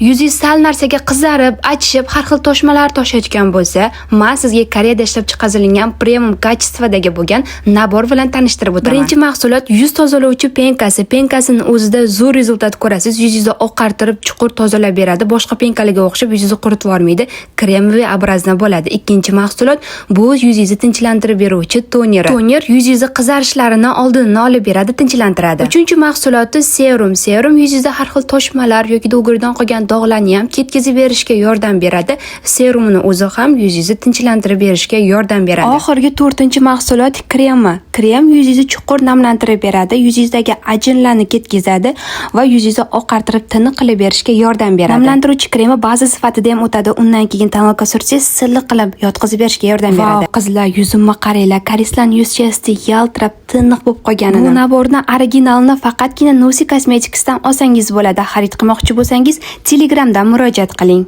Yuzingiz sal narsaga qizarib, achishib, har xil toshmalar toshayotgan bo'lsa, men sizga Koreyada ishlab chiqarilgan premium качество dagi bo'lgan набор bilan tanishtirib o'taman. Birinchi mahsulot yuz tozalovchi пенка si. Пенка sini o'zida zo'r результат ko'rasiz. Yuzingizni oqartirib, chuqur tozalab beradi. Boshqa пенка larga o'xshab yuzingizni quritib yubormaydi. Кремовый образно bo'ladi. Ikkinchi mahsulot bu yuzingizni tinchlantirib beruvchi toneri. Toner yuzingizni qizarishlarini oldini olib beradi, tinchlantiradi. Uchinchi mahsuloti serum. Serum yuzingizda har xil toshmalar yoki o'giridan qolgan dog'larni ham ketkazib berishga yordam beradi. Serumini o'zi ham yuzingizni tinchlantirib berishga yordam beradi. Oxirgi to'rtinchi mahsulot kremi. Krem yuzingizni chuqur namlantirib beradi, yuzingizdagi ajinlarni ketkazadi va yuzingizni oqartirib, tiniq qilib berishga yordam beradi. Namlantiruvchi kremi baza sifatida ham o'tadi. Undan keyin тоналка sursangiz, silliq qilib yotqizib berishga yordam beradi. Qizlar, yuzimni qaranglar, koreyslarning yuzchasi yaltirab, tiniq bo'lib qolganini. Bu набор ni originalini faqatgina Nusi Cosmetics'dan olsangiz bo'ladi. Xarid qilmoqchi bo'lsangiz, Telegramdan murojaat qiling.